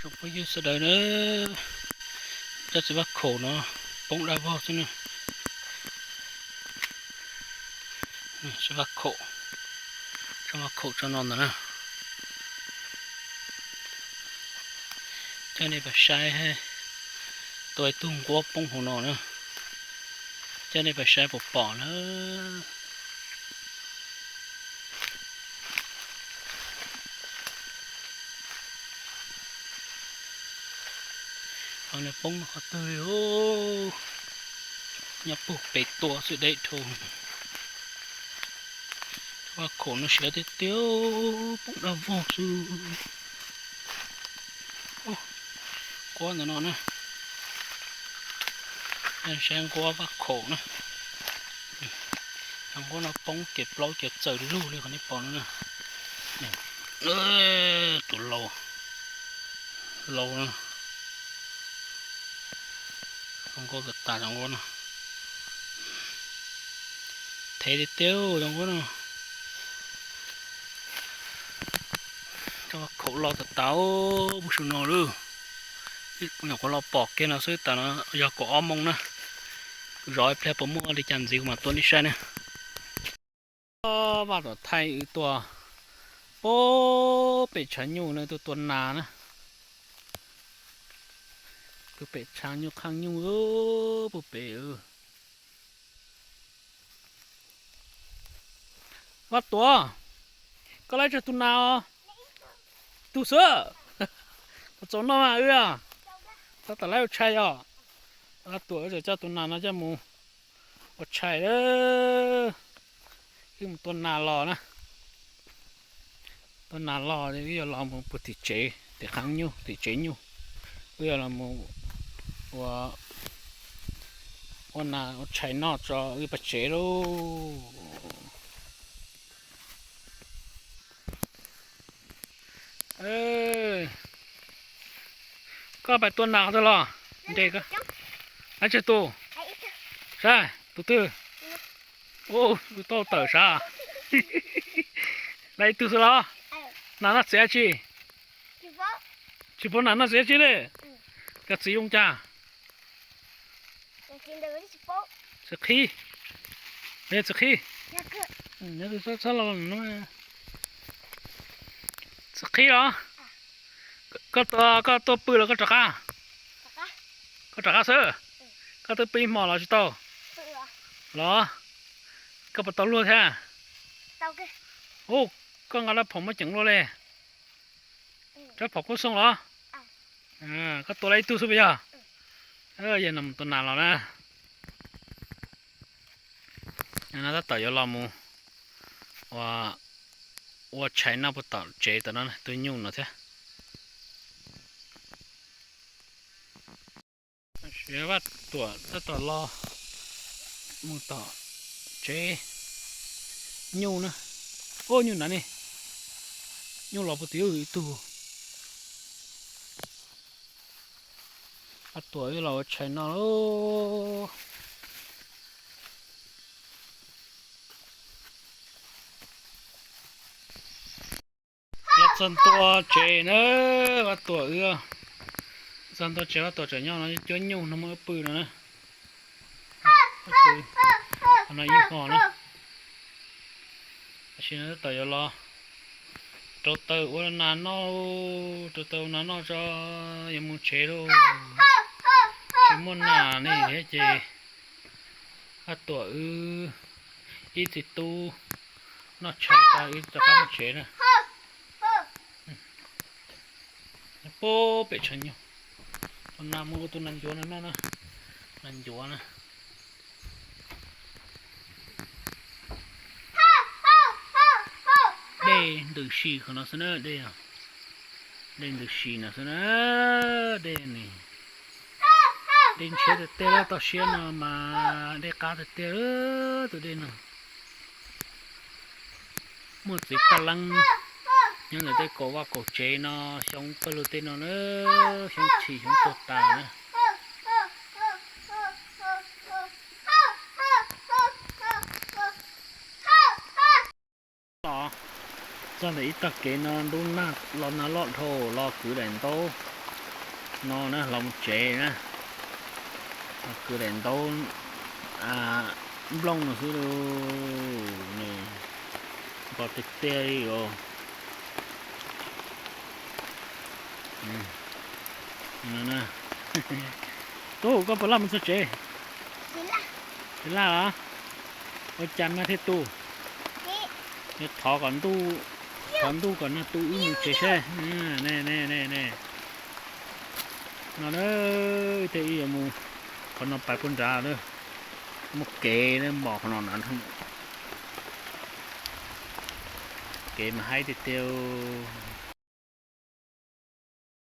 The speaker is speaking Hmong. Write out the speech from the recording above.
Tsoom phooj ywg sawv daws na, cov txiv vaj khaum no poob dab vog xwb na. Txiv vaj khaum, tsob vaj khaum tsob no ntawd na. Coj nej pais saib, tua ib tug nquab poob hauv no na. Coj nej pais saib puas pom na. Qhov no poob qhov twg li, nyob puag pem tuaj xwb deb dhau. Vaj khaum no siav tiag tiag, poob dab vog xwb. Nquab ntawm no na, saib nquab vaj khaum na. Cov nquab no poob ces plaub ces txawm lug li qhov nej pom no na. Tus laus, laus na. Zoo nkauj tas tas cov nquab no. Thev tiag tiag cov nquab no. Cov khaum loj tas tas puag saum no lawm. Nyuam qhuav los pom kiag no xwb, tas no yog kaum ob moos na. Zov ib pliag puas muaj li cas ntxiv kuv mam tuaj nej saib na. Vaj Tuam thaij wb tua puag pem tshav nyuj na, tuaj tua nas na. Puag pem tshav nyuj qhaaj nyuj puag pem. Vaj Tuam, koj laib tsawg tus nas os? Tus xwb. Puas txaus noj mas wb? Tab tom laib ua tshais os. Vaj Tuam wb tseem coj tus nas no coj mus ua tshais. Wb mus tua nas los na. Tua nas los wb yuav los mus puag tim tsev, tim qhaaj nyuj, tim tsev nyuj. Wb yuav los mus ua, ua nas ua tshais noj tso wb pais tsev lauj. Koj pais tua nas qhov twg los? Nres koj. Laib tsawg tus? Saib tus twg? Ua, tau tawm sav. Laib ib tug xwb los? Nas noj txiv dab tsi? Tsis pub nas noj txiv dab tsi li? Koj txiv zoo cas? Txiv qhib. Txiv qhib. Txiv qhib los? Koj, koj tuaj pw los koj rov qab? Koj rov qab xwb? Koj twb pw ib hmo los tsis tau? Los? Koj puas tau luag thiab? Ub, koj nqa rab phom muab ceev luag li. Rab phom kub xoo los? Koj tua lawm ib tug xwb puas yog? Yog no mus tua nas los na. No tab tom yuav los mus ua tshais noj puag tom tsev tom no, tus nyuj no thiab. Vaj Tuam tab tom los mus tom tsev nyuj na. Ub, nyuj nav ne, nyuj los puag tim ub ib tug. Vaj Tuam wb los ua tshais noj lauj. Los txog ntua tsev na, Vaj Tuam wb, txog ntua tsev Vaj Tuam tseem nyob no cuab nyuj no muab wb pw no na. Wb pw no ib hmo na. Tam sim no tab tom yuav los rau taws ua nas noj, rau taws ua nas noj tso, yuav mus tsev lauj. Tsis muaj nas ne thiab ces Vaj Tuam wb ib txiv tub noj tshais tas wb rov qab mus tsev na. Puag pem tshav nyuj, tus nas mus ua tus nas ncuav no noj na. Nas ncuav na. Dej ntws si qhov no xwb na, dej, dej ntws si no xwb na. Dej ne, dej ntshiab tiag tiag, toj siab no mas dej qab tiag tiag tus dej no. Muaj txiv paj leeb nyob ntawm tej kaum vaj kaum tsev no, xyoob pawg lug tej no na, xyoob tshis xyoob tuag tas na. Los txog ntawm ib tog kev no ntub nag los nag loj dhau los kwv daim ntaub No na, los mus tsev na, kwv daim ntaub nplooj no xwb lauj, nws npau tiag tiag li os. Tub, koj puas laj mus txog tsev? Tsis laj los? Ua cas mas thiaj tu? Yuav thov kom ntuj, thov ntuj kom nag tu wb mus tsev saib. Ne, ne, ne, ne. No na, thiaj wb yuav mus qhov no pais puag nrad na. Muaj kev na, npog qhov no na. Kev mas haib tiag tiag.